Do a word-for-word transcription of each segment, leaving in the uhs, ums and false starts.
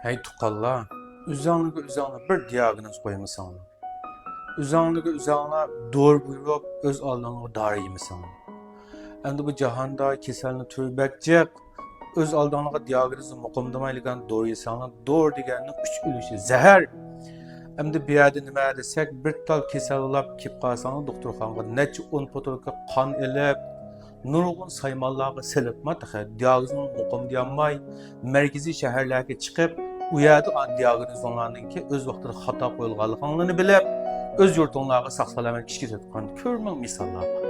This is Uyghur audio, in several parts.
ھەي تۇغقانلار، ئۆزۈڭلارغا ئۆزۈڭلار بىر دىياگنوز قويمىساڭلار، ئۆزۈڭلارغا ئۆزۈڭلار دورا بۇيرۇپ، ئۆز ئالدىڭلارغا دارى يېمىسەڭلار. ئەمدى بۇ جاھاندا كېسەلنىڭ تۈرى بەك جىق. ئۆز ئالدىڭلارغا دىياگنوزنى مۇقىمدىمايدىغان دورا يېسەڭلار، دورا دېگەننىڭ ئۈچ ئۈلۈشى زەھەر. ئەمدى بۇ يەردە نېمە دېسەك، بىر تال كېسەل بولاپ كېلىپ قالساڭلار، دوختۇرخانىغا نەچچە ئون پوتۇلكا قان ئېلىپ، نۇرغۇن سايمانلارغا سېلىپمۇ تېخى دىياگنوزنى مۇقىم دېيەلمەي، مەركىزىي شەھەرلەرگە چىقىپ، ئۇ يەردە دىياگنوزۇڭلارنىڭكى ئۆز ۋاقتىدا خاتا قويۇلغانلىقىڭلارنى بىلىپ، ئۆز يۇرتۇڭلارغا ساق-سالامەت كىشى كېتىۋاتقان كۆرمىڭ مىساللار بار.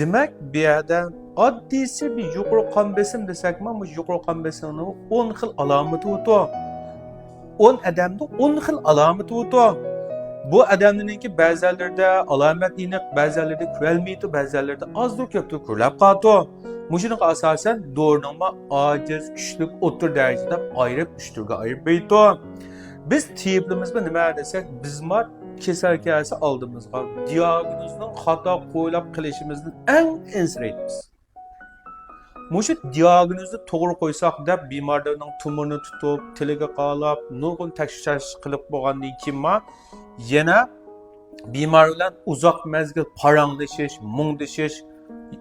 دېمەك، بۇ يەردە ئاددىيسى بىر يۇقىرى قان بېسىم دېسەكمۇ، مۇشۇ يۇقىرى قان بېسىمنىڭ ئون خىل ئالامىتى بار. ئون ئادەمدە ئون خىل ئالامىتى بار. بۇ ئادەملەرنىڭكى بەزىلىرىدە ئالامەت ئېنىق، بەزىلىرىدە كۆرەلمەيدۇ، بەزىلىرىدە ئازدۇر كۆپتۇر كۆرۈلۈپ قالىدۇ. مۇشۇنىڭغا ئاساسەن دورىنىڭمۇ ئاجىز، كۈچلۈك، ئوتتۇرا دەرىجە دەپ ئايرىپ، ئۈچ تۈرگە ئايرىپ بېرىدۇ. بىز تېۋىپلىرىمىزمۇ نېمە دېسەك، بىزمۇ كېسەل كەلسە ئالدىمىزغا، دىياگنوزنىڭ خاتا قويۇپ قېلىشىمىزدىن ئەڭ ئەنسىرەيمىز. مۇشۇ دىياگنوزنى توغرا قويساق دەپ، بىمارلارنىڭ تومۇرىنى تۇتۇپ، تىلىگە قالاپ، نۇرغۇن تەكشۈرۈش قىلىپ بولغاندىن كېيىنمۇ، يەنە بىمار بىلەن ئۇزاق مەزگىل پاراڭلىشىش، مۇڭدىشىش،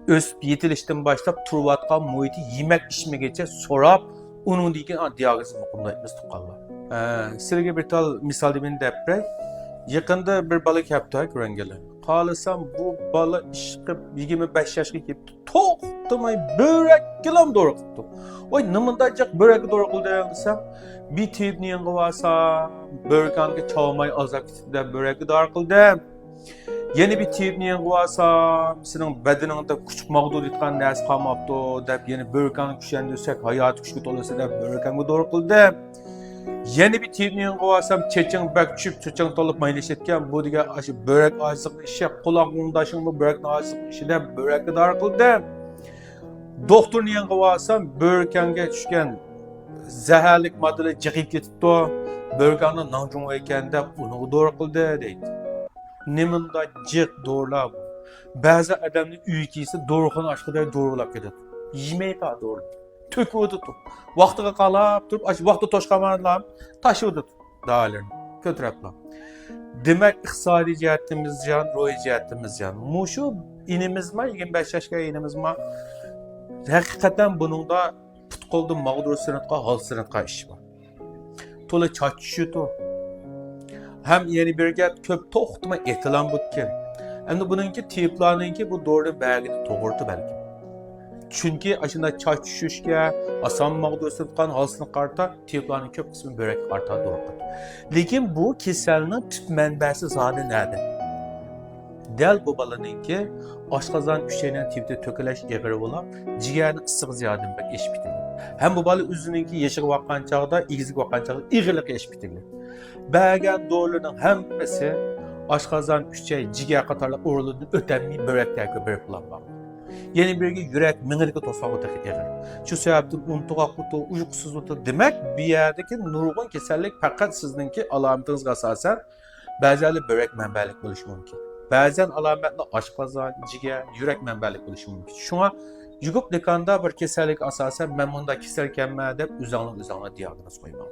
ئۆسۈپ يېتىلىشتىن باشلاپ تۇرۇۋاتقان مۇھىتى، يېمەك ئىچمىگىچە سوراپ، ئۇنىڭدىن كېيىن دىياگنوز مۇقىملايمىز تۇغقانلار. ئە، سىلەرگە بىر تال مىسال دېمەيمەن دەپ بېرەي. يېقىندا بىر بالا كەپتۇ كۆرۈنگىلى. خالىسام بۇ بالا ئىشقىپ يىگىرمە بەش ياشقا كېلىپتۇ. توختىماي بۆرەككىلا دورا قىپتۇ. ۋاي، نېمانداق جىق بۆرەككە دورا قىلدىڭ دېسەم، بىر تېۋىپنىڭ يېنىغا بارسام، بۆرەككە چاۋماي ئازاب كېتىپتۇ دەپ بۆرەككە دورا قىلدىم. يەنە بىر تېۋىپنىڭ يېنىغا بارسام، سېنىڭ بەدىنىڭدە كۈچ ماغدۇر دەيدىغان نەرسە قالماپتۇ دەپ، يەنە بۆرەككەڭنى كۈچلەندۈرسەك، ھاياتىي كۈچكە تولىسى دەپ بۆرەككەمگە دورا قىلدىم. يەنە بىر تېۋىپنىڭ يېنىغا بارسام، چېچىڭ بەك چۈشۈپ، چېچىڭ تولۇپ مايلىشىۋاتقان، بۇ دېگەن ئاشۇ بۆرەك ئاجىزلىقنىڭ ئىشى، قۇلاق غۇڭداشىڭمۇ بۆرەكنىڭ ئاجىزلىقىنىڭ ئىشى دەپ بۆرەككە دورا قىلدىم. دوختۇرنىڭ يېنىغا بارسام، بۆرەككەڭگە چۈشكەن زەھەرلىك ماددىلار جىقىيىپ كېتىپتۇ، بۆرەككەڭدە ناڭجۇڭ بار ئىكەن دەپ ئۇنىڭغا دورا قىلدى دەيدۇ. نېمانداق جىق دورىلار بۇ. بەزى ئادەمنىڭ ئۆيى كىرسە دورىخانا ئاچقۇدەك دورىلاپ كېتىدۇ. يېمەيدۇ دورىنى. تۆكۈۋېتىدۇ. ۋاقتىغا قاراپ تۇرۇپ، ئاشۇ ۋاقتى توشقانلار تاشلىۋېتىدۇ دارىلىرىنى كۆتۈرۈپلا. دېمەك، ئىقتىسادىي جەھەتتىمىز زىيان، روھىي جەھەتتىمىز زىيان. مۇشۇ ئىنىمىزمۇ، يىگىرمە بەش ياشقا ئىنىمىزمۇ، ھەقىقەتەن بۇنىڭدا پۇت-قولدا ماغدۇرسىنىۋاتقان، ھالسىنىۋاتقان ئىش بار. تولا چاچ چۈشىدۇ. ھەم يەنە بىرگە كۆپ توختىماي ئېتىلان بوپتىكەن. ئەمدى بۇنىڭكى تېۋىپلارنىڭكى بۇ دورىنى بەرگىنى توغرىدۇ بەلكىم. چۈنكى ئاشۇنداق چاچ چۈشۈشكە، ئاسان ماغدۇرسىنىۋاتقان، ھالسىنىپ قارىتا تېۋىپلارنىڭ كۆپ قىسمى بۆرەككە قارىتا دورا قىلىدۇ. لېكىن بۇ كېسەلنىڭ تۈپ مەنبەسى زادى نەدە؟ دەل بۇ بالىنىڭكى ئاشقازان ئۈچەينىڭ تېۋىتى تۆكۈلۈش ئېغىر بولۇپ، جىگەرنىڭ ئىسسىقى زىيادىدىن بەك ئېشىپ كېتىدۇ. ھەم بۇ بالا ئۆزىنىڭكى يېشىغا باققان چاغدا، ئېگىزىگە باققان چاغدا ئېغىرلىقى ئېشىپ كېتىدۇ. بەرگەن دورىلىرىنىڭ ھەممىسى ئاشقازان، ئۈچەي، جىگەر قاتارلىق ئورۇنلاردىن ئۆتەلمەي بۆرەكتە بېرىپ بولغان. يەنە بىرگە يۈرەك مېڭىدىكى توسالغۇ تېخى ئېغىر. شۇ سەۋەبتىن ئۇنتۇغاقلىتىدۇ، ئۇيقۇسىزلىتىدۇ. دېمەك، بۇ يەردىكى نۇرغۇن كېسەللىك پەقەت سىزنىڭكى ئالامىتىڭىزگە ئاساسەن بەزىلەر بۆرەك مەنبەلىك بولۇشى مۇمكىن. بەزەن ئالامەتلەر ئاشقازان، جىگەر، يۈرەك مەنبەلىك بولۇشى مۇمكىن. شۇڭا يۇگۇپ دېكاندا بىر كېسەللىككە ئاساسەن مەن مۇنداق كېسەلكەنمەن دەپ ئۆزۈڭلار ئۆزۈڭلار دىياگنوز قويماڭ.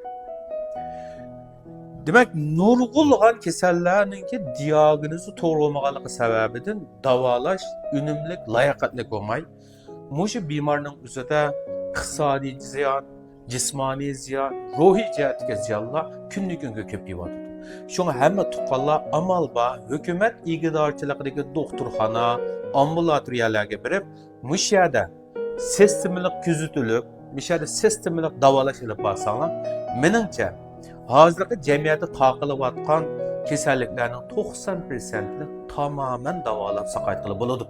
دېمەك، نۇرغۇنلىغان كېسەللەرنىڭكى دىياگنوزى توغرا بولمىغانلىقى سەۋەبىدىن داۋالاش ئۈنۈملۈك، لاياقەتلىك بولماي، مۇشۇ بىمارنىڭ ئۆزىدە ئىقتىسادىي زىيان، جىسمانىي زىيان، روھىي جەھەتتىكى زىيانلار كۈندىن-كۈنگە كۆپىيىۋاتىدۇ. شۇڭا ھەممە تۇغقانلار ئامال بار ھۆكۈمەت ئىگىدارچىلىقىدىكى دوختۇرخانا، ئامبۇلاتورىيەلەرگە بېرىپ، مۇشۇ يەردە سىستېمىلىق كۆزىتىلىپ، مۇشۇ يەردە سىستېمىلىق داۋالاش ئېلىپ بارساڭلار، مېنىڭچە، ھازىرقى جەمئىيەتتە تارقىلىۋاتقان كېسەللىكلەرنىڭ توقسان پىرسەنتىنى تامامەن داۋالاپ ساقايتقىلى بولىدۇ.